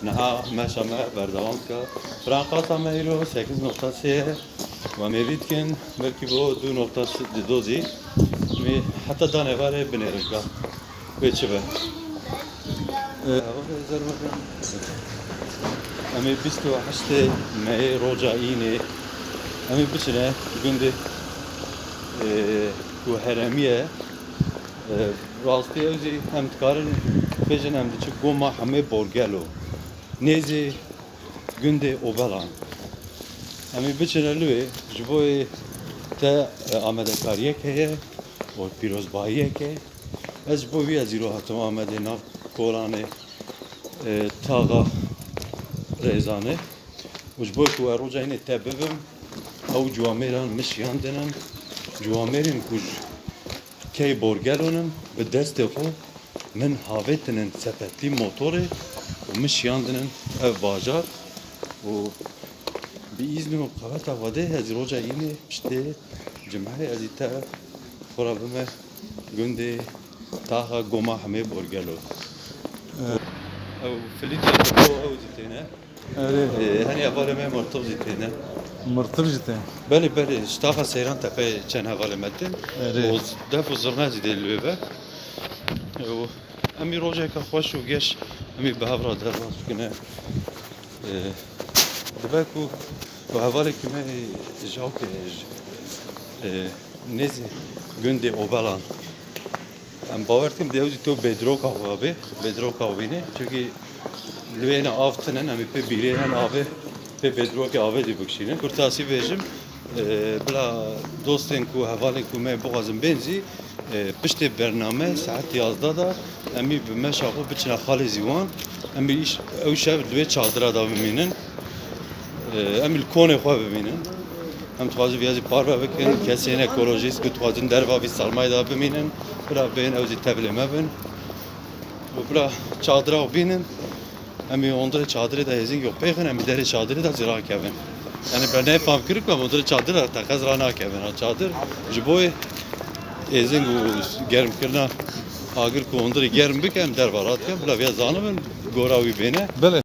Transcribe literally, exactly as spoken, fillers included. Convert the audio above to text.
Niha meşa me berdewam dike. Franqasa me îro sekiz nokta sê ye. Ve em êrî dikin, belkî bo du nokta du zî. Em ê heta danê varê binêrin ka wê çi be. Ee, em ê bîst û heştê meyê roja înê em ê biçine gundê, ee, ku herêmî ye. Ee, rastî ew zî em dikarin bêjin em diçin goma hemê Borgelo. Nêzî gundê Obelan. Em ê biçine li wê, ji bo wê te, e, amadekariyek heye û pîrozbahiyek e. Ez ji bo vî ez îro hatim Amedê nav kolanê, e, taxa Rêzanê. Û ji bo ku ez roja hînê te bibim, ew ciwamêran min şiyandinin. Ciwamêrên ku ji key Borgelon in, bi destê xwe min havêtinin sepetlî motorê û min şiyandinin ev bajar û bi îzn û qeweta Xwedê ez ê roja înê piştê cimehê ez ê te xwe re bime gundê taxa goma hemê Borgelo. Ew filîtê ew zî têne. Erê. Ee, hani hevalê me mirtiv zî têne. Mirtiv jî tên. Belê, belê, ji taxa Seyran Tepe çend hevalê me tên. Erê. Û def û zirne zî dê li wê ve. Û em ê rojeka xweş û geş em ê bi hev re derbas bikine. Ee, dibe ku û hevalekî me ji awkê ji, ee, nêzî gundê Obelan. Em bawer dikin, dê ew zî to bêdiroka xwe be, bêdiroka wî ne. Çunkî li wê ne av tinin, em ê pê bîrê hen avê, pê bêdirokê avê zî bikişînin. Kurtasî bêjim, e, bila dostên ku, hevalên ku me bixwazin bên zî, e, piştê bername saet yazdeh de em ê bi meşa xwe biçine xalê zîwan. Em ê îş-, ew şev li wê çadira de bimînin. Em li konê xwe bimînin. Em dixwazin vêya zî parve bikin. Kesên ekolojîst ku dixwazin derva vî sermayê de bimînin, bila bên ew zî tevlê me bin. Û bila çadira xwe bînin. Em ê hundirê çadirê de êzingê xwe pêxin, em ê derê çadirê de zî rakevin. Yani bila nefam kirin ku em hundirê çadir de teqez ranakevin. Ha çadir ji bo êzing û germkirina agir ku hundirê germ bike, em derva radikin. Bila vêya zanibin, gora wî bêne. Belê.